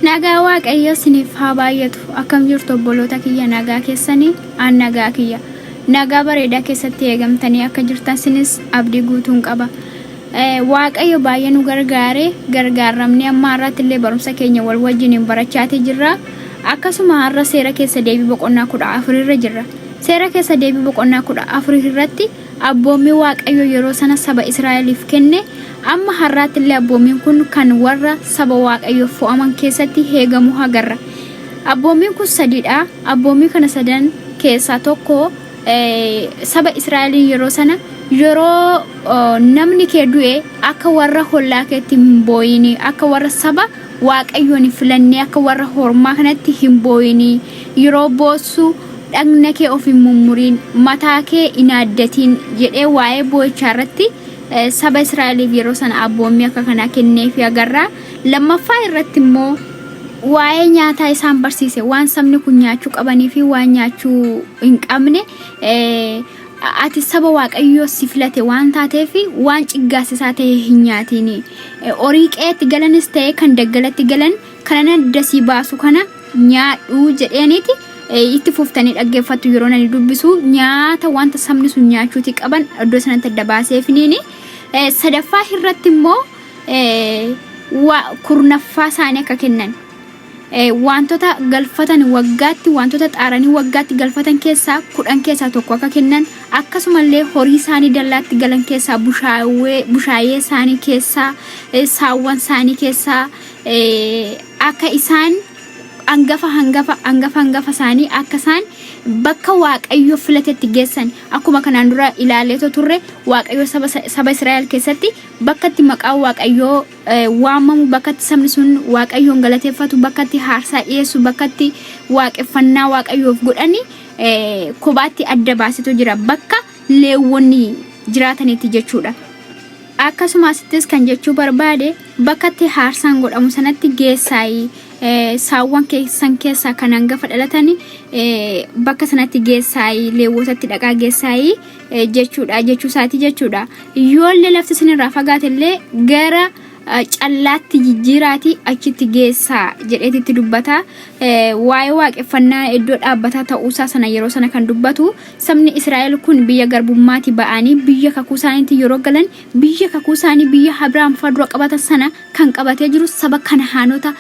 Nagaa Waaqayyo isiniif haa baay'atu. Akkam jirtu obboloota kiyya nagaa keessanii? An nagaa kiyya. Nagaa bareedaa keessatti eegamtanii akka jirtan sinis abdii guutuun qaba. Waaqayyo baay'ee nu gargaare gargaaramnee amma har'aatti illee barumsa keenya wal wajjiniin barachaatii jirra. Akkasuma har'a seera keessa deebii boqonnaa 14 irra jirra. Seera keessa deebii boqonnaa 14 irratti Abboommii Waaqayyo yeroo sana saba Israa'eliif kenne, amma har'aatti illee abboommiin kun kan warra saba Waaqayyoof fo'aman keessatti heegamu agarra. Abboommiin kun sadiidha. Abboommii kana sadan keessaa tokko saba Israa'eliin yeroo sana yeroo namni kee du'e akka warra hollaa keetti hin boo'ini, akka warra saba Waaqayyoon hin filannee akka warra hormaa kanatti hin boo'ini, yeroo boossu dhagna kee of hin mummuriin, mataa kee hin haaddatiin jedhee waa'ee boo'ichaa irratti saba Israa'eliif yeroo sana abboommii akka kanaa kenneefii agarra. Lammaffaa irratti immoo waa'ee nyaataa isaan barsiise waan sabni kun nyaachuu qabanii fi waan nyaachuu hin qabne ati saba Waaqayyoo si filate waan taateef waan ciggaasisaa ta'e hin nyaatiin. Horii qe'eetti galanis ta'e kan daggalatti galan kanan adda sii baasu kana nyaadhu jedheeniiti itti fuftanii dhaggeeffattu yeroo nani dubbisu nyaata wanta sabni sun nyaachuuti qaban iddoo sanatti adda baaseefiniini. Sadaffaa irratti immoo kurnaffaa isaanii akka kennan Waantota galfatan waggaatti waantota xaaranii waggaatti galfatan keessaa 10 keessaa tokko akka kennan, akkasumallee horii isaanii dallaatti galan keessaa bushaayee bushaayee isaanii keessaa saawwan isaanii keessaa akka isaan hangafa hangafa hangafa hangafa isaanii akka isaan bakka Waaqayyo filatetti geessan akkuma kanaan dura ilaaleetoo turre Waaqayyo saba saba Israa'el keessatti bakka itti maqaan Waaqayyoo waamamu, bakka itti sabni sun Waaqayyoon galateeffatu, bakka itti haarsaa dhiyeessu, bakka itti waaqeffannaa Waaqayyoof godhani kophaatti adda baasetu jira. Bakka leewwonni jiraatanitti jechuudha. Akkasuma asittis kan jechuu barbaade bakka itti haarsaan godhamu sanatti geessaayi saawwan keessan keessaa kan hangafa dhalatani bakka sanatti geessaayi leewwotatti dhaqaa geessaayi jechuudha jechuu isaati jechuudha. Yoollee lafti isinirraa fagaate illee gara callaatti jijjiiraatii achitti geessaa jedheetitti dubbata. Waa'ee waaqeffannaa iddoo dhaabbataa ta'uusaa sana yeroo sana kan dubbatu sabni Israa'el kun biyya garbummaatii ba'anii biyya kakuu isaaniitti yeroo galan biyya kakuu isaanii biyya Abrahaam fa'aa dura qabatan sana kan qabatee jiru saba Kanahaanota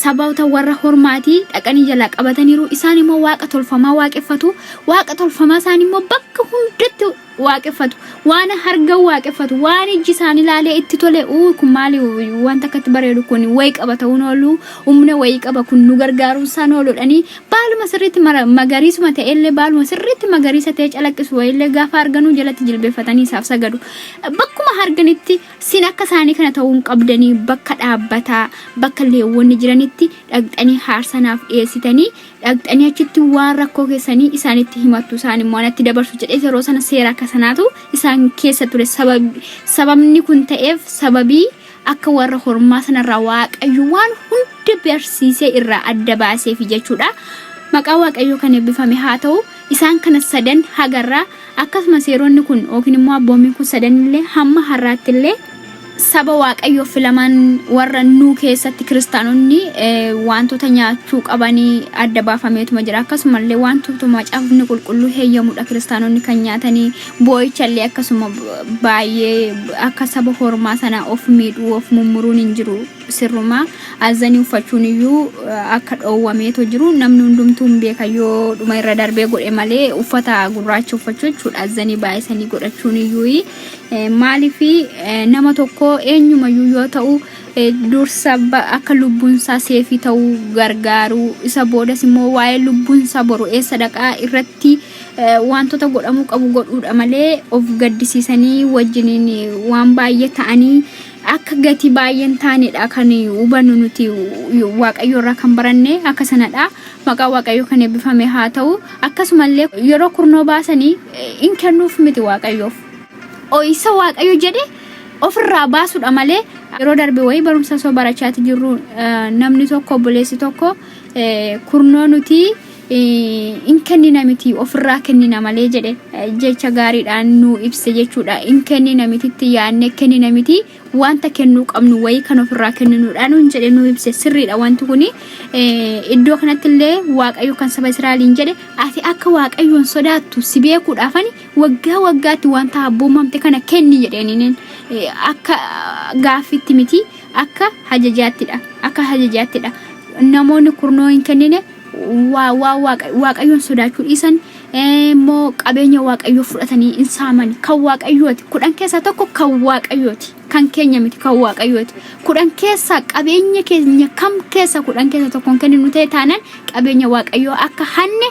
saboota warra hormaatii dhaqanii jalaa qabataniiru. Isaan immoo waaqa tolfamaa waaqeffatu. Waaqa tolfamaa isaanii immoo bakka hundatti waaqeffatu. Waan argan waaqeffatu. Waan ijji isaanii ilaalee itti tole uu kun maali wanta akkatti bareedu kun wayi qaba ta'uun oolu humna wayii qaba kun nu gargaaruun isaan ooluudhanii baaluma sirriitti magariisuma ta'ellee baaluma sirriitti magariisa ta'e calaqqisu wayiillee gaafa arganuu jalatti jilbeeffatanii isaaf sagadu. Bakkuma arganitti Sin akka isaanii kana ta'uu hin qabdanii bakka dhaabbataa, bakka Leewwonni jiranitti dhaqxanii haarsaa naaf dhi'eessitanii, dhaqxanii achitti waan rakkoo keessanii isaanitti himattu, isaan immoo anatti dabarsu jedhee yeroo sana seera akka sanaatu isaan keessa ture. Sababni kun ta'eef sababii akka warra hormaa sanarraa Waaqayyo waan hunda barsiisee irraa adda baaseefi jechuudha. Maqaan Waaqayyoo kan eebbifame haa ta'u. Isaan kana sadan hagarraa Akkasuma seeronni kun yookiin immoo abboommiin kun sadanillee hamma har'aattillee saba Waaqayyoof filaman warra nuu keessatti kiristaanonni wantoota nyaachuu qabanii adda baafameetuma jira. Akkasumallee wantoota macaafni qulqulluu heeyyamudha kiristaanonni kan nyaatanii boo'ichallee akkasuma baay'ee akka saba hormaa sana of miidhuu of mummuruun hin jiru. Sirrumaa azanii uffachuun iyyuu akka dhoowwameetu jiru namni hundumtuu hin beeka yoo dhuma irra darbee godhe malee uffata gurraacha uffachuu jechuudha azanii baay'isanii godhachuun iyyuu maaliif nama tokko eenyumayyuu yoo ta'u dursa akka lubbuunsaa seefii ta'uu gargaaru isa boodas immoo waa'ee lubbuunsaa boru eessa dhaqaa irratti wantoota godhamuu qabu godhuudha malee of gaddisiisanii wajjiniin waan baay'ee ta'anii akka gatii baay'ee hin taanedha kan hubannu nuti Waaqayyo irraa kan baranne akka sanadha. Maqaa Waaqayyo kan eebbifame haa ta'u. Akkasumallee yeroo kurnoo baasanii in kennuuf miti Waaqayyoof. Isa Waaqayyo jedhe ofirraa baasuudha malee yeroo darbe wayii barumsa osoo barachaati jirru namni tokko obboleessi tokko kurnoo nuti In kennina miti ofirraa kennina malee jedhe jecha gaariidhaan nu ibse jechuudha. In kennina mititti yaadnee kennina miti wanta kennuu qabnu wayii kan ofirraa kenninuudha nuun jedhe nu ibse sirriidha wanti kuni. Iddoo kanatti illee Waaqayyo kan saba Israa'eliin jedhe ati akka Waaqayyoon sodaattu si beekuudhaafani waggaa waggaatti wanta abboomamte kana kenni jedheenin akka gaaffitti miti akka hajajaattidha akka hajajaattidha. Namoonni kurnoo hin kennine waa waa Waaqayyoon sodaachuu dhiisan immoo qabeenya Waaqayyoo fudhatanii in saaman. Kan Waaqayyooti 10 keessaa tokko kan Waaqayyooti, kan keenya miti, kan Waaqayyooti. 10 keessaa qabeenya keenya kam keessa 10 keessa tokkoon kenninu ta'e taanaan qabeenya Waaqayyoo akka hanne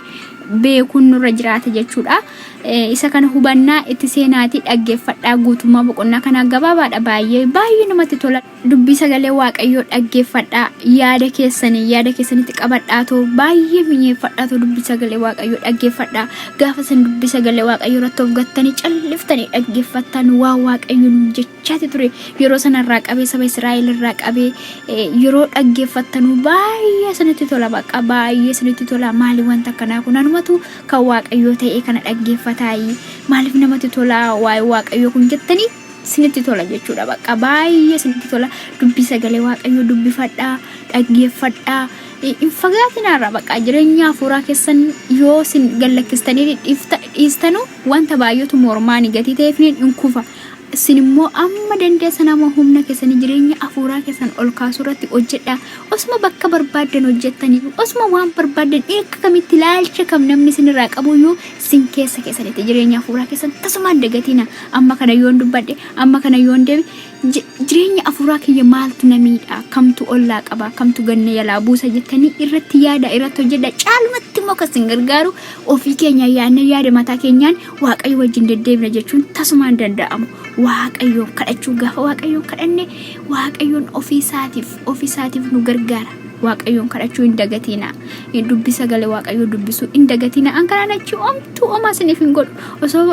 beekuun nurra jiraata jechuudha. Isa kana hubannaa itti seenaatii dhaggeeffadhaa. Guutummaa boqonnaa kanaa gabaabaadha, baay'ee baay'ee namatti tola. Dubbii sagalee Waaqayyoo dhaggeeffadhaa. Yaada keessanii yaada keessanitti qabadhaatoo baay'ee minyeeffadhaatoo dubbii sagalee Waaqayyoo dhaggeeffadhaa. Gaafa isin dubbii sagalee Waaqayyoo irratti of gattanii calliftanii dhaggeeffattan waa Waaqayyo nuun jechaati ture yeroo sanarraa qabee saba Israa'el irraa qabee yeroo dhaggeeffattanuu baay'ee isinitti tola, bakka baay'ee isinitti tola. Maali wanta akkanaa kun? Anumatu kan Waaqayyoo ta'e kana dhaggeeffataayii maaliif namatti tola waa'ee Waaqayyoo kun jettanii isinitti tola jechuudha. Bakka baay'ee isinitti tola. Dubbii sagalee Waaqayyoo dubbifadhaa, dhaggeeffadhaa. Hin fagaatinaarraa bakka jireenya hafuuraa keessan yoo isin gallakkistanii dhiistanu wanta baay'eetu mormaani gatii ta'eef hin kufa. Isin immoo amma dandeessan amma humna keessanii jireenya hafuuraa keessan ol kaasuu irratti hojjedhaa. Osuma bakka barbaaddan hojjettanii, osuma waan barbaaddan akka kamitti ilaalcha kam namni isinirraa qabuyyuu isin keessa keessanitti jireenya hafuuraa keessan tasumaan dagatina. Amma kana yoon dubbadhe, amma kana yoon deeme, jireenya hafuuraa kiyya maaltu na miidha, kamtu ollaa qaba, kamtu ganna yalaa buusa jettanii irratti yaada, irratti hojjedha. Caalumatti immoo kan isin gargaaru ofii keenya yaadne yaada mataa keenyaan Waaqayyo wajjin deddeebina jechuun tasumaan danda'amu. Waaqayyoon kadhachuu, gaafa Waaqayyoon kadhanne Waaqayyoon ofii isaatiif nu gargaara. Waaqayyoon kadhachuu hin dagatina. Dubbii sagalee Waaqayyoo dubbisuu hin dagatina. An kanaan achi omtuu omaa isiniif hin godhu. Osoo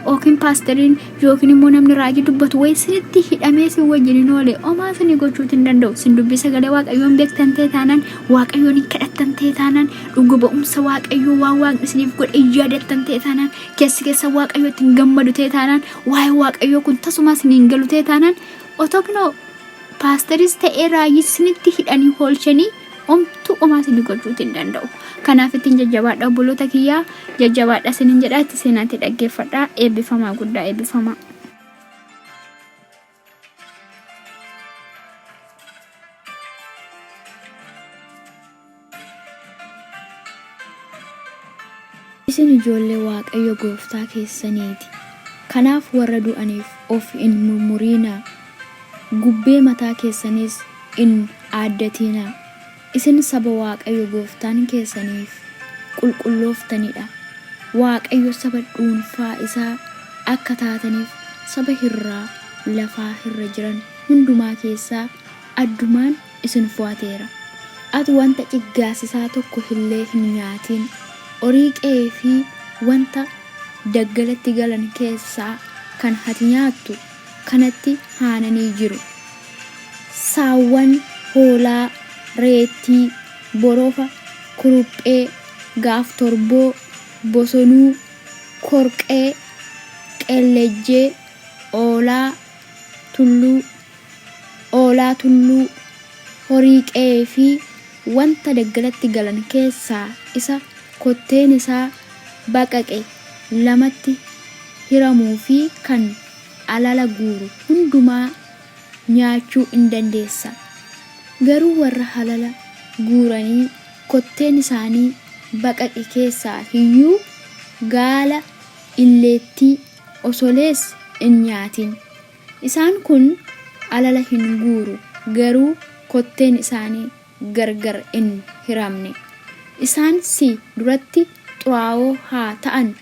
yookiin paasteriin yookiin immoo namni raajii dubbatu wayii isinitti hidhamee isin wajjin hin oole omaa isinii gochuuti hin danda'u. Isin dubbii sagalee Waaqayyoon beektan ta'e taanaan, Waaqayyoon hin kadhattan ta'e taanaan, dhuga ba'umsa Waaqayyoo waan Waaqni isiniif godhe hin yaadattan ta'e taanaan, keessi keessa Waaqayyoo ittiin gammadu ta'e taanaan, waa'ee Waaqayyoo kun tasumaa isin hin galu ta'e taanaan, otoo kinoo paasteris ta'ee raajii isinitti hidhanii hoolchanii omtuu omaa isinii gochuuti hin danda'u. Kanaaf ittiin jajjabaadha obboloota kiyyaa, jajjabaadha isinin jedha. Itti seenaatii dhaggeeffadhaa. Eebbifamaa, guddaa eebbifamaa. Isin ijoollee Waaqayyo gooftaa keessanii ti, kanaaf warra du'aniif of hin murmurinaa, gubbee mataa keessaniis hin aaddatinaa, isin saba Waaqayyo gooftaan keessaniif qulqullooftanii dha, Waaqayyo saba dhuunfaa isaa akka taataniif saba irraa lafaa irra jiran hundumaa keessaa addumaan isin fo'ateera. Ati wanta ciggaasisaa tokko illee hin nyaatin, horii qe'ee fi wanta daggalatti galan keessaa kan ati nyaattu kanatti aananii jiru, Saawwan, hoolaa, reettii, borofa, kuruphee, gaaf-torboo, bosonuu, korqee, qellejjee, oolaa, tulluu, oolaa tulluu, horii qe'ee fi wanta daggalatti galan keessaa isa kotteen isaa baqaqe lamatti hiramuu fi kan alala guuru hundumaa nyaachuu in dandeessa. Garuu warra halala guuranii kotteen isaanii baqaqe keessaa iyyuu gaala, illeettii, osolees hin nyaatin! Isaan kun alala hin guuru, garuu kotteen isaanii gargar hin hiramne. Isaan si duratti xuraa'oo haa ta'an,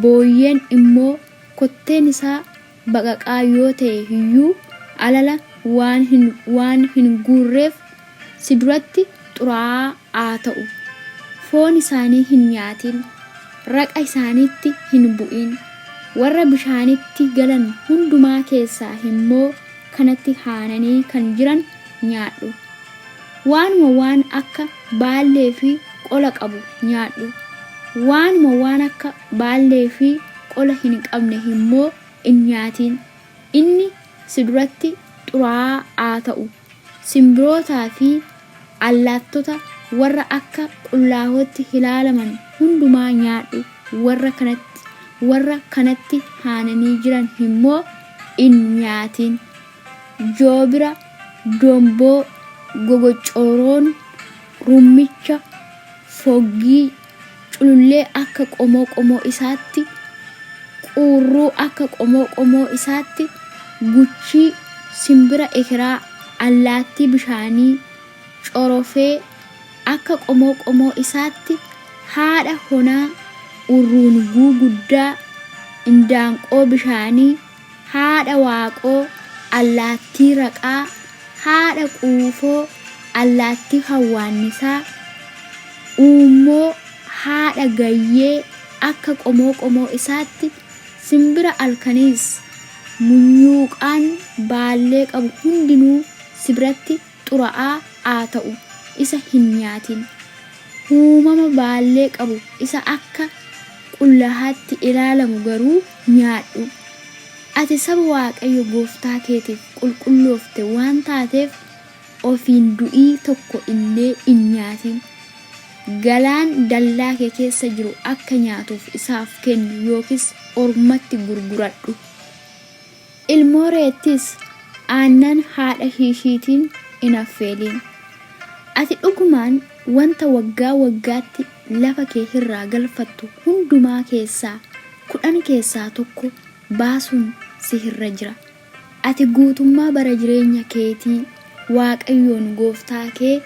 booyyeen immoo kotteen isaa baqaqaa yoo ta'e iyyuu alala waan hin waan hin guurreef si duratti xuraa'aa haa ta'u. Foon isaanii hin nyaatin, raqa isaaniitti hin bu'in. Warra bishaanitti galan hundumaa keessaa immoo kanatti aananii kan jiran nyaadhu. Waanuma waan akka baallee fi qola qabu nyaadhu. Waanuma waan akka baallee fi qola hin qabne immoo hin nyaatin. Inni si duratti xuraa'aa haa ta'u. Simbirootaa fi allaattota warra akka qullaa'ootti ilaalaman hundumaa nyaadhu, warra kanatti warra kanatti aananii jiran immoo hin nyaatin. Joobira, domboo, gogocooroon, rummicha, foggii, culullee akka qomoo qomoo isaatti, quurruu akka qomoo qomoo isaatti, guchii, simbira ekeraa, allaattii bishaanii, corofee akka qomoo qomoo isaatti, haadha honaa, urruunguu guddaa, indaanqoo bishaanii, haadha waaqoo, allaattii raqaa, haadha quufoo, allaattii hawwaannisaa, uummoo, haadha gayyee akka qomoo qomoo isaatti, simbira alkaniis munyuuqaan baallee qabu hundinuu si biratti xura'aa haa ta'u, isa hin nyaatin. Uumama baallee qabu isa akka qullahaatti ilaalamu garuu nyaadhu. Ati saba Waaqayyo gooftaa keetiif qulqulloofte waan taateef ofiin du'ii tokko illee hin nyaatin. Galaan dallaa kee keessa jiru akka nyaatuuf isaaf kenni yookiis ormatti gurguradhu. Ilmoo reettiis aannan haadha ishiitiin hin affeelin. Ati dhugumaan wanta waggaa waggaatti lafa kee irraa galfattu hundumaa keessaa 10 keessaa tokko baasuun si irra jira. Ati guutummaa bara jireenya keetii Waaqayyoon gooftaa kee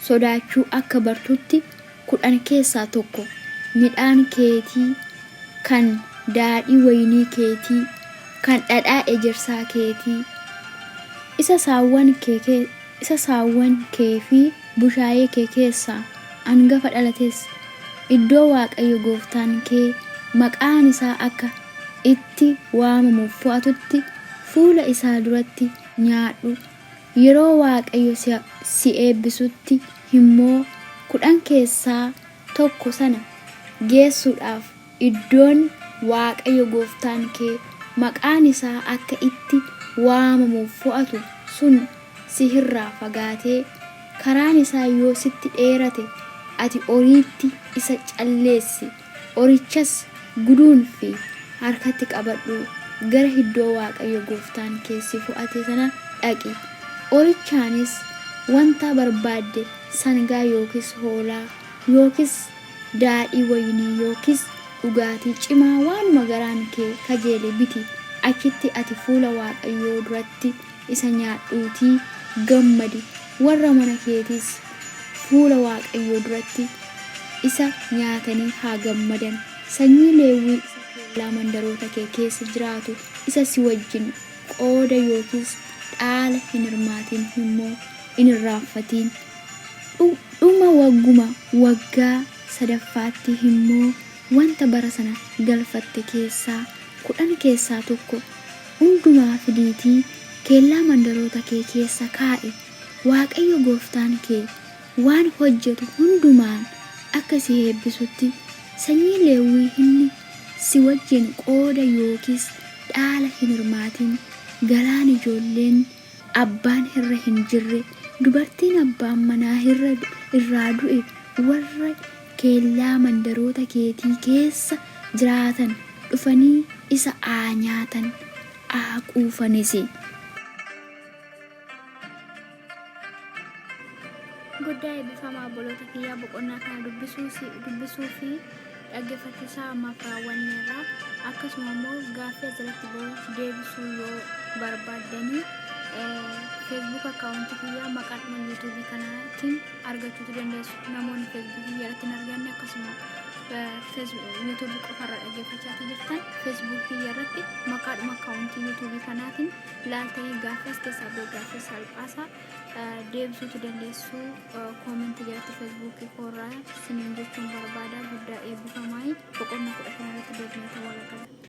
sodaachuu akka bartutti 10 keessaa tokko midhaan keetii, kan daadhii wayinii keetii, kan dhadhaa ejersaa keetii, isa saawwan kee, isa saawwan kee fi bushaayee kee keessaa angafa dhalates iddoo Waaqayyo gooftaan kee maqaan isaa akka itti waamamuuf fo'atutti fuula isaa duratti nyaadhu. Yeroo Waaqayyo si eebbisutti immoo 10 keessaa tokko sana geessuudhaaf iddoon Waaqayyo gooftaan kee maqaan isaa akka itti waamamuuf fo'atu sun si irraa fagaatee, karaan isaa yoo sitti dheerate, ati oriitti isa calleessi, orichas guduunfi harkatti qabadhuu gara iddoo Waaqayyo gooftaan kee si fo'ate sana dhaqi. Orichaanis wanta barbaadde sangaa yookiis hoolaa yookiis daadhii wayinii yookiis dhugaatii cimaa waanuma garaan kee kajeele biti, achitti ati fuula Waaqayyoo duratti isa nyaadhuutii gammadi, warra mana keetiis fuula Waaqayyoo duratti isa nyaatanii haa gammadan. Sanyii Lewwii isa kellaa mandaroota kee keessa jiraatu isa si wajjin qooda yookiis dhaala hin hirmaatin immoo hin irraanfatin. Dhuma wagguma waggaa sadaffaatti immoo wanta bara sana galfatte keessaa 10 keessaa tokko hundumaa fidiitii kellaa mandaroota kee keessa kaa'i, Waaqayyo gooftaan kee waan hojjetu hundumaan akka si eebbisutti sanyii Lewwii inni si wajjin qooda yookiis dhaala hin hirmaatin, galaan ijoolleen abbaan irra hin jirre, dubartiin abbaan manaa irraa du'e warri kellaa mandaroota keetii keessa jiraatan dhufanii isa haa nyaatan, haa quufanis. Guddaa eebbifamaa obboloota kiyyaa boqonnaa kana dubbisuu fi dhaggeeffachuu isaa ammaaf raawwanneerra. Akkasuma immoo gaaffii as jalatti bahuuf deebisuu yoo barbaaddanii Facebook akkaawuntii kiyyaa maqaadhuma yuutuubii kanaatiin argachuutu dandeessu. Namoonni Facebook kiyya irratti hin arganne akkasuma yuutuubii qofarra dhaggeeffachaa jirtan Facebook kiyya irratti maqaadhuma akkaawuntii yuutuubii kanaatiin laaltanii gaaffii as keessaa ba'e gaaffii salphaasaa deebisuutu dandeessu. Koomentii jalatti feesbuukii koorraa siniin jechuun barbaada. Guddaa eebbifamaa, boqonnaa 15 irratti deebinee ta'uu agarra.